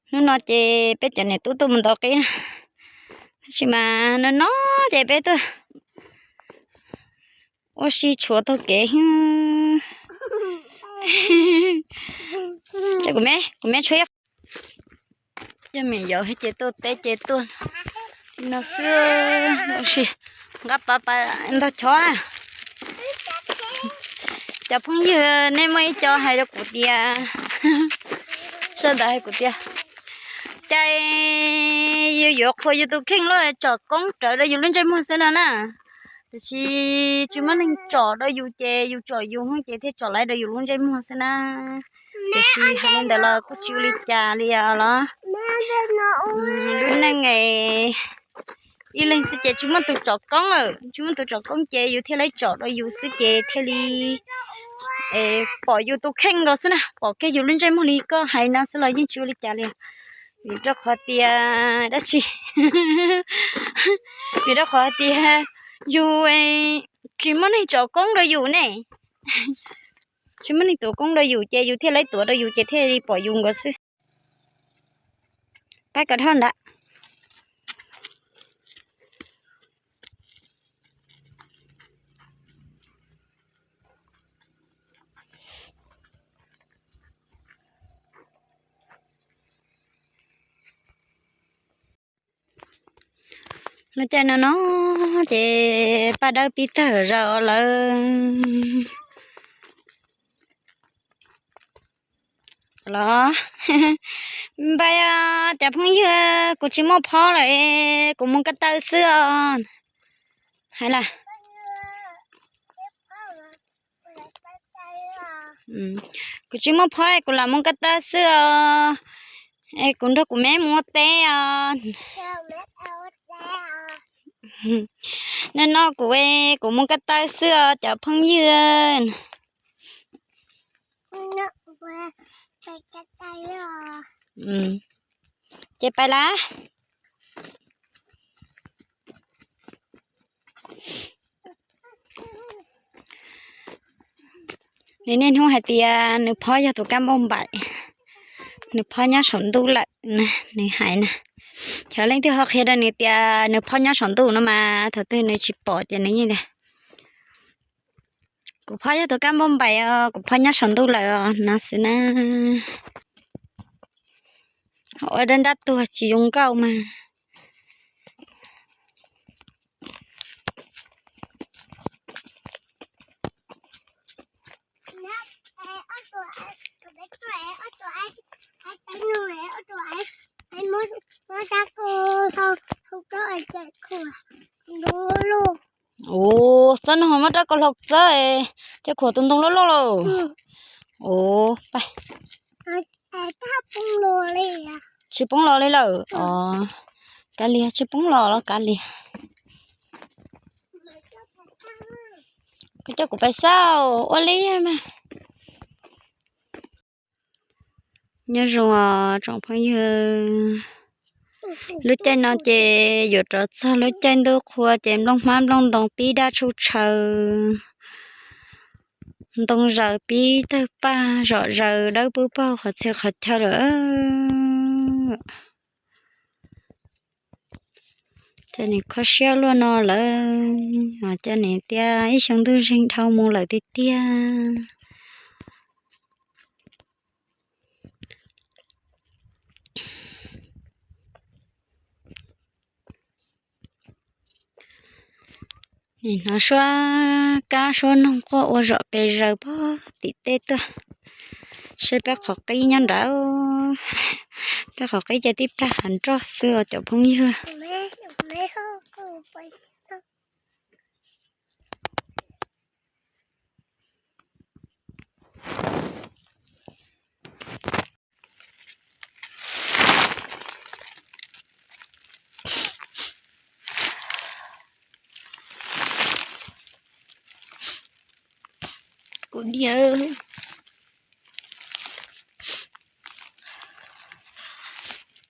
Hnub no ces peb cov niam tub tuaj mus ntaus qib na, tab sis mas no no ces peb tuaj ua si tshuav taug kev. Kuv me tshuav ib qho, coj me yov ces tuaj teb ces tuaj li no xwb, ua si nqa pa pa ntog chov na. Cov phooj ywg, nej muaj ib co hais rau kuv tias, sawv daws hais kuv tias, cas yus yuav qhuas yus tus kheej luaj, tsom koob rawv rau yus lub ntsej muag xwb no na. Tiam sis tsis muaj neeg tsom rau yus ces yus tsom yus ces thiaj tsom laiv rau yus lub ntsej muag xwb na. Tiam sis hais li ntawd los kuj tsis ua li cas li os los. Lub neej es ib leeg xwb ces tsis muaj tus tsom koob, tsis muaj tus tsom koob ces yus thiaj li tsom rau yus xwb ces thiaj li pom yus tus kheej nkaus xwb na, pom kiag yus lub ntsej muag li koj hais no xwb los yeej tsis ua li cas li. Vim rau qhov tias dab tsi? Vim rau qhov tias yus tsis muaj neeg tsom koob rau yus ne. Tsis muaj neeg tuav koob rau yus ces yus thiaj li tuav rau yus ces thiaj li pom yus nkaus xwb. Pab kom dhau ntawd. Lub caij no no ces paj dawb pib tawg zaws lawm los. Npais os cov phooj ywg, kuv tsis muaj phob lawm, kuv mus ko taw xwb os. Hais lawm, kuv tsis muaj phob, kuv lam mus ko taw xwb os. Es kuv nrog kuv me mus ua teb os. No no kuv, kuv mus ko taw xwb os cov phooj ywg. Ces pais lawm. Nws niaj hnub hais tias nws phob yog tus kab npauj npaim, nws phob nyob saum ntuj lawm, nws hais na. Xyov leej twg ho qhia rau nws tias nws phob nyob saum ntuj no mas thaum twg nws tsis pom ces nws yeej tias, kuv phob yog tus kab npauj npaim os, kuv phob nyob saum ntuj lawm os no xwb na. Ua dab nrab tuag tsis zoo nkauj mas. Ua txawb no muab rab kaus hlau txawb, coj khuam tus ntoo loj loj lauj. Ua, tsis poob los li lawm os. Kav liam, tsis poob los los kav liam. Koj coj kuv pais xauj ua li mas. Nyob zoo os tsoom phooj ywg, lub caij no ces yuav rov txog lub caij ntuj qhua ces nplooj hmab nplooj ntoo pib daj tshuj tshaws, ntoo zaws pib tawg paj, zom zaws dawb pub paug qhov txhia qhov chaw lawm. Ces nws kho siab luaj no lawm, ces nws tias ib xyoo ntuj zeeg dhau mus lawm tiag tiag. Nim hnov suab kab suab noog quaj ua zom pes zaws pog tim teb tuaj. Saib peb qhov qib nyob nrad, peb qhov qib ces tib plag hav nroj xwb os cov phooj ywg. Kuv niam,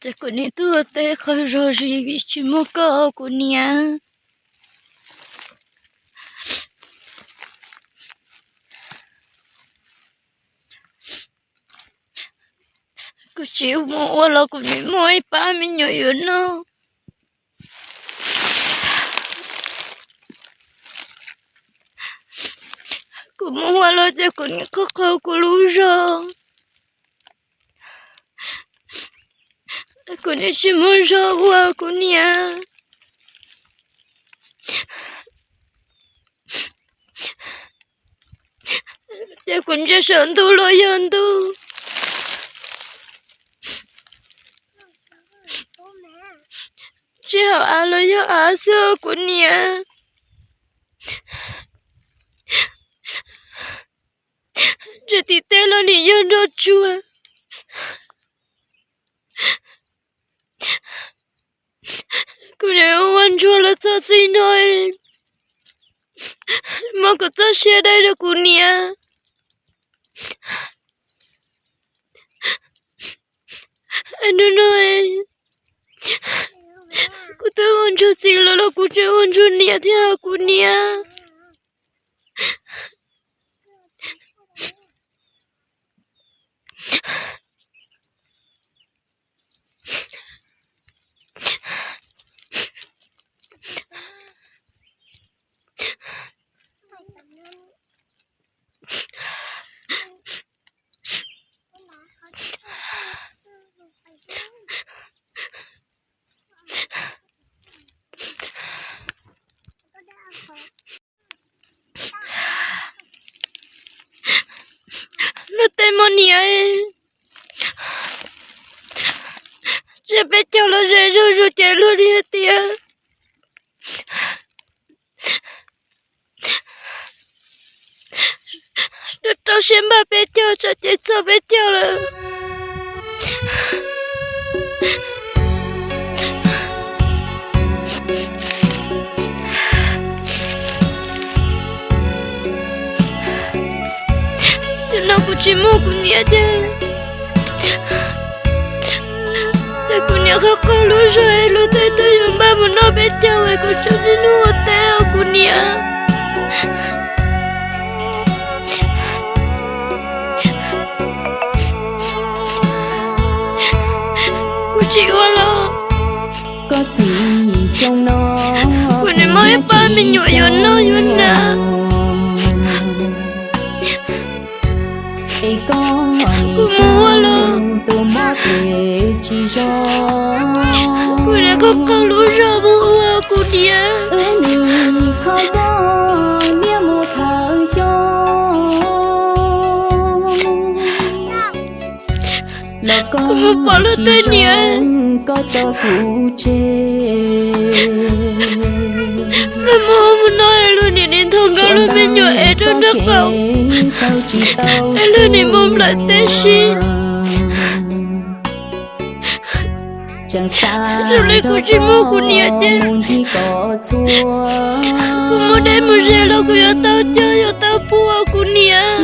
ces kuv niam twb ua teb qawg zog zis vim tsis muaj koj kuv niam. Kuv tsis mus ua los kuv nim muaj ib pab me nyuam yuav noj. Kuv mus ua los ces kuv nim qhov qhov kuv lub zog. Kuv nim tsis muaj zog ua kuv niam. Ces kuv ntsia saum ntuj los yog ntuj, ntsia hauv av los yog av xwb kuv niam. Ntsia tim teb los nim yog nroj tsuag. Kuv niam ua ntsuag los txog txij no, muab kuv txoj sia dai rau kuv niam. Hnub no kuv twb ua ntsuag txiv los los kuv tseem ua ntsuag niam thiab kuv niam. Luag tej muaj niam, tsis peb caug los ze zuj zus ces luag li hais tias rau siab npaj peb caug tsam ces txog peb caug lawm. Tam no kuv tsis muaj kuv niam ces, ces kuv niam qhov qhov lub zog es luag tej twb yuav npaj mus noj peb caug es kuv tseem niaj hnub ua teb os kuv niam. Kuv tsis ua los kuv nim muaj ib pab me nyuam yuav noj yuav hnav. Kuv mus ua los kuv niam qhov qhov lub zog mus ua kuv niam. Kuv mus pom luag tej niam, luag mus ua mus no es luag niam nim nthos nkawd lub me nyuam es rau nraub qaum, es luag nim mus nplawm teb si. Zoo li kuv tsis muaj kuv niam ces kuv mus deb mus ze los kuv yuav tau cog yuav tau pub kuv niam.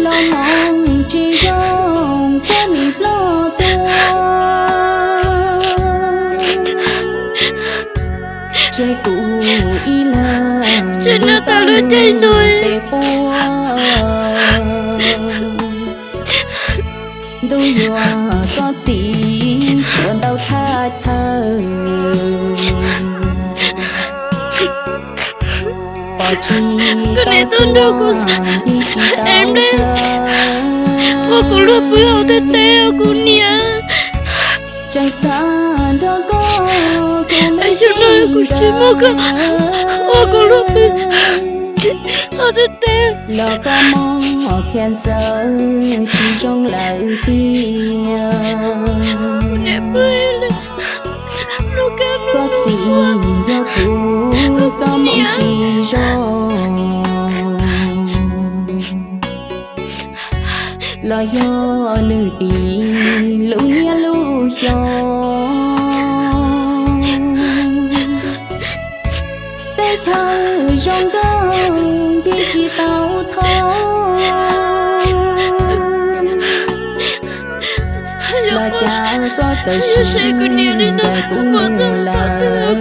Tseg kuv ib leeg, tseg noj tau lub caij no. Ntuj yuav koj txiv tshuav ntau thaj chaw. Pom tsis tau txhua yig tsis tau thawj, ua kuv luag pw hauv tej teb os kuv niam. Tseem xav nrog koj, xyoo no kuv tsis muaj koj, ua kuv luag pw hauv tej teb. Los koj mob cancer tsis zoo lawm tiag. Koj txiv yog kuv txoj hmoo tsis zoo, los yog nws dim lub niaj lub xyoo. Teb chaws zoo nkauj ncig tsis tau thoob, los cas koj txawm sim nkawm kuv mus lawm.